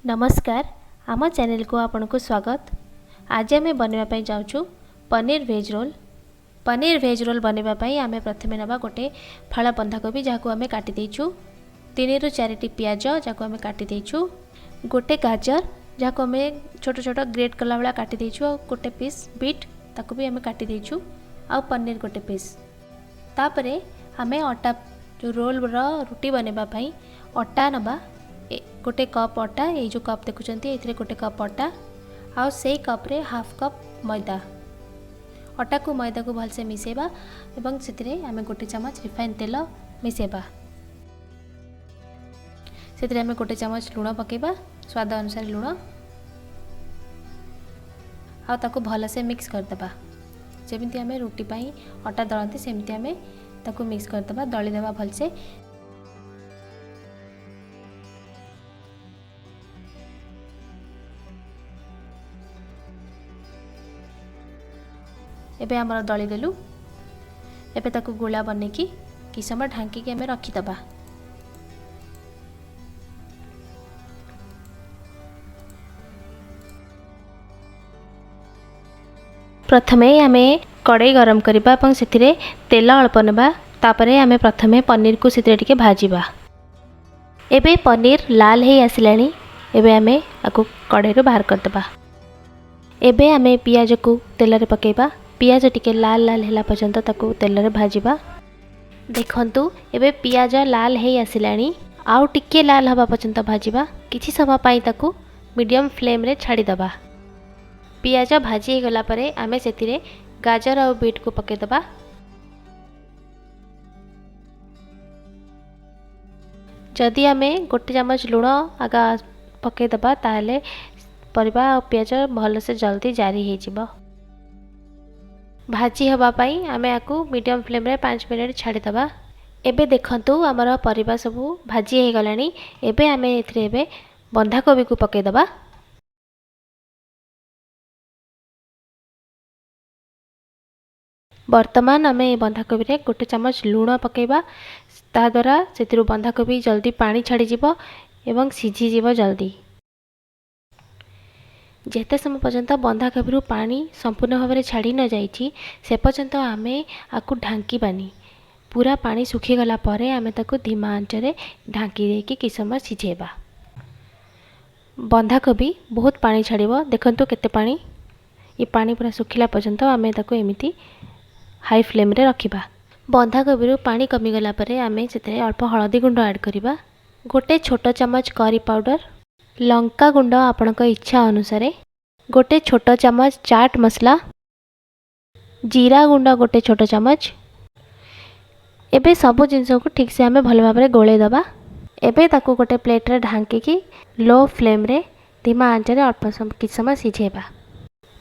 ନମସ୍କାର, ଆମ ଚ୍ୟାନେଲକୁ ଆପଣଙ୍କୁ ସ୍ୱାଗତ। ଆଜି ଆମେ ବନେଇବା ପାଇଁ ଯାଉଛୁ paneer veg roll. Paneer veg roll ବନେଇବା ପାଇଁ ଆମେ ପ୍ରଥମେ ନେବା ଗୋଟେ ଫାଳ ବନ୍ଧାକୋବି, ଯାହାକୁ ଆମେ କାଟି ଦେଇଛୁ, 3ରୁ 4ଟି ପିଆଜ, ଯାହାକୁ ଆମେ କାଟି ଦେଇଛୁ, ଗୋଟେ ଗାଜର, ଯାହାକୁ ଆମେ ଛୋଟ ଛୋଟ ଗ୍ରେଟ୍ କଲା ଭଳିଆ କାଟି ଦେଇଛୁ, ଆଉ ଗୋଟେ ପିସ୍ ବିଟ୍, ତାକୁ ବି ଆମେ କାଟି ଦେଇଛୁ, ଆଉ ପନିର ଗୋଟେ ପିସ୍। ତାପରେ ଆମେ ଅଟା, ଯେଉଁ ରୋଲ୍ର ରୁଟି ବନେଇବା ପାଇଁ ଅଟା ନେବା, ଗୋଟେ କପ୍ ଅଟା। ଏଇ ଯେଉଁ କପ୍ ଦେଖୁଛନ୍ତି, ଏଥିରେ ଗୋଟେ କପ୍ ଅଟା ଆଉ ସେଇ କପ୍ରେ ହାଫ୍ କପ୍ ମଇଦା। ଅଟାକୁ ମଇଦାକୁ ଭଲସେ ମିଶାଇବା ଏବଂ ସେଥିରେ ଆମେ ଗୋଟେ ଚାମଚ ରିଫାଇନ୍ ତେଲ ମିଶାଇବା। ସେଥିରେ ଆମେ ଗୋଟେ ଚାମଚ ଲୁଣ ପକାଇବା, ସ୍ୱାଦ ଅନୁସାରେ ଲୁଣ, ଆଉ ତାକୁ ଭଲସେ ମିକ୍ସ କରିଦେବା। ଯେମିତି ଆମେ ରୁଟି ପାଇଁ ଅଟା ଦଳନ୍ତି, ସେମିତି ଆମେ ତାକୁ ମିକ୍ସ କରିଦେବା, ଦଳିଦେବା ଭଲସେ। ଏବେ ଆମର ଦଳିଦେଲୁ। ଏବେ ତାକୁ ଗୁଳା ବନେଇକି କିଛି ସମୟ ଢାଙ୍କିକି ଆମେ ରଖିଦେବା। ପ୍ରଥମେ ଆମେ କଡ଼େଇ ଗରମ କରିବା ଏବଂ ସେଥିରେ ତେଲ ଅଳ୍ପ ନେବା। ତାପରେ ଆମେ ପ୍ରଥମେ ପନିରକୁ ସେଥିରେ ଟିକେ ଭାଜିବା। ଏବେ ପନିର ଲାଲ ହେଇ ଆସିଲାଣି। ଏବେ ଆମେ ଆକୁ କଡ଼େଇରୁ ବାହାର କରିଦେବା। ଏବେ ଆମେ ପିଆଜକୁ ତେଲରେ ପକାଇବା। ପିଆଜ ଟିକେ ଲାଲ ଲାଲ ହେଲା ପର୍ଯ୍ୟନ୍ତ ତାକୁ ତେଲରେ ଭାଜିବା। ଦେଖନ୍ତୁ, ଏବେ ପିଆଜ ଲାଲ ହେଇ ଆସିଲାଣି। ଆଉ ଟିକେ ଲାଲ ହେବା ପର୍ଯ୍ୟନ୍ତ ଭାଜିବା। କିଛି ସମୟ ପାଇଁ ତାକୁ ମିଡ଼ିୟମ୍ ଫ୍ଲେମ୍ରେ ଛାଡ଼ିଦେବା। ପିଆଜ ଭାଜି ହେଇଗଲା ପରେ ଆମେ ସେଥିରେ ଗାଜର ଆଉ ବିଟ୍କୁ ପକାଇଦେବା। ଯଦି ଆମେ ଗୋଟେ ଚାମଚ ଲୁଣ ଆଗ ପକାଇଦେବା, ତାହେଲେ ପରିବା ଆଉ ପିଆଜ ଭଲସେ ଜଲ୍ଦି ଜାରି ହେଇଯିବ। ଭାଜି ହେବା ପାଇଁ ଆମେ ଆକୁ ମିଡ଼ିୟମ୍ ଫ୍ଲେମ୍ରେ 5 ମିନିଟ୍ ଛାଡ଼ିଦେବା। ଏବେ ଦେଖନ୍ତୁ, ଆମର ପରିବା ସବୁ ଭାଜି ହେଇଗଲାଣି। ଏବେ ଆମେ ଏଥିରେ ଏବେ ବନ୍ଧାକୋବିକୁ ପକାଇଦେବା। ବର୍ତ୍ତମାନ ଆମେ ଏ ବନ୍ଧାକୋବିରେ ଗୋଟେ ଚାମଚ ଲୁଣ ପକାଇବା। ତାଦ୍ୱାରା ସେଥିରୁ ବନ୍ଧାକୋବି ଜଲ୍ଦି ପାଣି ଛାଡ଼ିଯିବ ଏବଂ ସିଝିଯିବ ଜଲ୍ଦି। ଯେତେ ସମୟ ପର୍ଯ୍ୟନ୍ତ ବନ୍ଧାକୋବିରୁ ପାଣି ସମ୍ପୂର୍ଣ୍ଣ ଭାବରେ ଛାଡ଼ି ନଯାଇଛି, ସେ ପର୍ଯ୍ୟନ୍ତ ଆମେ ଆକୁ ଢାଙ୍କିବାନି। ପୁରା ପାଣି ଶୁଖିଗଲା ପରେ ଆମେ ତାକୁ ଧୀମା ଆଞ୍ଚରେ ଢାଙ୍କି ଦେଇକି କିଛି ସମୟ ସିଝେଇବା। ବନ୍ଧାକୋବି ବହୁତ ପାଣି ଛାଡ଼ିବ। ଦେଖନ୍ତୁ କେତେ ପାଣି। ଏ ପାଣି ପୁରା ଶୁଖିଲା ପର୍ଯ୍ୟନ୍ତ ଆମେ ତାକୁ ଏମିତି ହାଇ ଫ୍ଲେମ୍ରେ ରଖିବା। ବନ୍ଧାକୋବିରୁ ପାଣି କମିଗଲା ପରେ ଆମେ ସେଥିରେ ଅଳ୍ପ ହଳଦୀ ଗୁଣ୍ଡ ଆଡ଼୍ କରିବା, ଗୋଟେ ଛୋଟ ଚାମଚ କରି ପାଉଡ଼ର, ଲଙ୍କା ଗୁଣ୍ଡ ଆପଣଙ୍କ ଇଚ୍ଛା ଅନୁସାରେ, ଗୋଟେ ଛୋଟ ଚାମଚ ଚାଟ୍ ମସଲା, ଜିରା ଗୁଣ୍ଡ ଗୋଟେ ଛୋଟ ଚାମଚ। ଏବେ ସବୁ ଜିନିଷକୁ ଠିକ୍ସେ ଆମେ ଭଲ ଭାବରେ ଗୋଳେଇ ଦେବା। ଏବେ ତାକୁ ଗୋଟେ ପ୍ଲେଟ୍ରେ ଢାଙ୍କିକି ଲୋ ଫ୍ଲେମ୍ରେ ଧୀମା ଆଞ୍ଚରେ ଅଳ୍ପ କିଛି ସମୟ ସିଝେଇବା।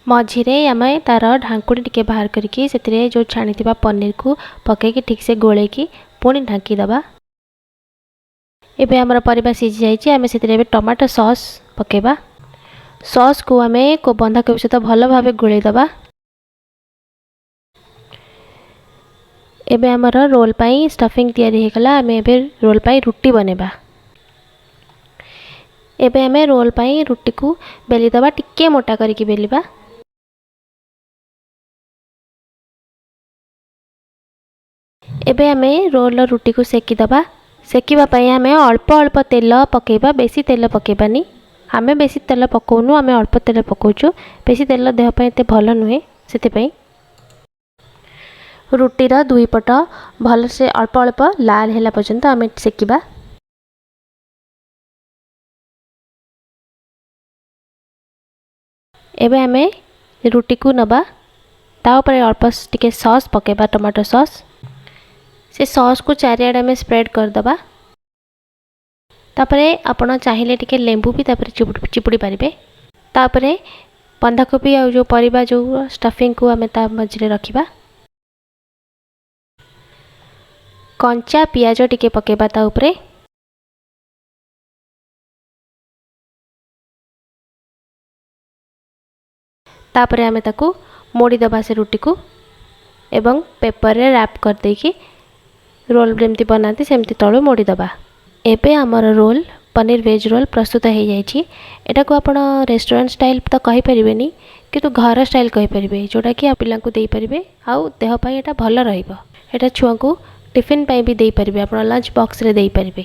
ମଝିରେ ଆମେ ତା'ର ଢାଙ୍କୁଣୀ ଟିକେ ବାହାର କରିକି ସେଥିରେ ଯେଉଁ ଛାଣିଥିବା ପନିରକୁ ପକାଇକି ଠିକ୍ସେ ଗୋଳେଇକି ପୁଣି ଢାଙ୍କିଦେବା। ଏବେ ଆମର ପରିବା ସିଝି ଯାଇଛି। ଆମେ ସେଥିରେ ଏବେ ଟମାଟୋ ସସ୍ ପକାଇବା। ସସ୍କୁ ଆମେ ବନ୍ଧାକୋବି ସହିତ ଭଲ ଭାବେ ଗୋଳେଇ ଦେବା। ଏବେ ଆମର ରୋଲ୍ ପାଇଁ ଷ୍ଟଫିଂ ତିଆରି ହେଇଗଲା। ଆମେ ଏବେ ରୋଲ୍ ପାଇଁ ରୁଟି ବନେଇବା। ଏବେ ଆମେ ରୋଲ୍ ପାଇଁ ରୁଟିକୁ ବେଲିଦେବା, ଟିକେ ମୋଟା କରିକି ବେଲିବା। ଏବେ ଆମେ ରୋଲ୍ର ରୁଟିକୁ ସେକିଦେବା। ସେକିବା ପାଇଁ ଆମେ ଅଳ୍ପ ଅଳ୍ପ ତେଲ ପକାଇବା, ବେଶୀ ତେଲ ପକାଇବାନି। ଆମେ ବେଶୀ ତେଲ ପକାଉନୁ, ଆମେ ଅଳ୍ପ ତେଲ ପକାଉଛୁ। ବେଶୀ ତେଲ ଦେହ ପାଇଁ ଏତେ ଭଲ ନୁହେଁ। ସେଥିପାଇଁ ରୁଟିର ଦୁଇ ପଟ ଭଲସେ ଅଳ୍ପ ଅଳ୍ପ ଲାଲ ହେଲା ପର୍ଯ୍ୟନ୍ତ ଆମେ ସେକିବା। ଏବେ ଆମେ ରୁଟିକୁ ନେବା, ତା ଉପରେ ଅଳ୍ପ ଟିକେ ସସ୍ ପକାଇବା, ଟମାଟୋ ସସ୍। ସେ ସସ୍କୁ ଚାରିଆଡ଼େ ଆମେ ସ୍ପ୍ରେଡ଼୍ କରିଦେବା। ତାପରେ ଆପଣ ଚାହିଁଲେ ଟିକେ ଲେମ୍ବୁ ବି ତାପରେ ଚିପୁଡ଼ି ପାରିବେ। ତାପରେ ବନ୍ଧାକୋବି ଆଉ ଯେଉଁ ପରିବା, ଯେଉଁ ଷ୍ଟଫିଂକୁ ଆମେ ତା ମଝିରେ ରଖିବା। କଞ୍ଚା ପିଆଜ ଟିକେ ପକାଇବା ତା ଉପରେ। ତାପରେ ଆମେ ତାକୁ ମୋଡ଼ିଦେବା ସେ ରୁଟିକୁ ଏବଂ ପେପରରେ ର୍ୟାପ୍ କରିଦେଇକି ରୋଲ୍ ଯେମିତି ବନାନ୍ତି ସେମିତି ତଳୁ ମୋଡ଼ିଦେବା। ଏବେ ଆମର ରୋଲ୍ ପନିର ଭେଜ୍ ରୋଲ୍ ପ୍ରସ୍ତୁତ ହେଇଯାଇଛି। ଏଟାକୁ ଆପଣ ରେଷ୍ଟୁରାଣ୍ଟ ଷ୍ଟାଇଲ୍ ତ କହିପାରିବେନି, କିନ୍ତୁ ଘର ଷ୍ଟାଇଲ୍ କହିପାରିବେ, ଯେଉଁଟାକି ପିଲାଙ୍କୁ ଦେଇପାରିବେ ଆଉ ଦେହ ପାଇଁ ଏଇଟା ଭଲ ରହିବ। ଏଇଟା ଛୁଆଙ୍କୁ ଟିଫିନ୍ ପାଇଁ ବି ଦେଇପାରିବେ, ଆପଣ ଲଞ୍ଚ ବକ୍ସରେ ଦେଇପାରିବେ।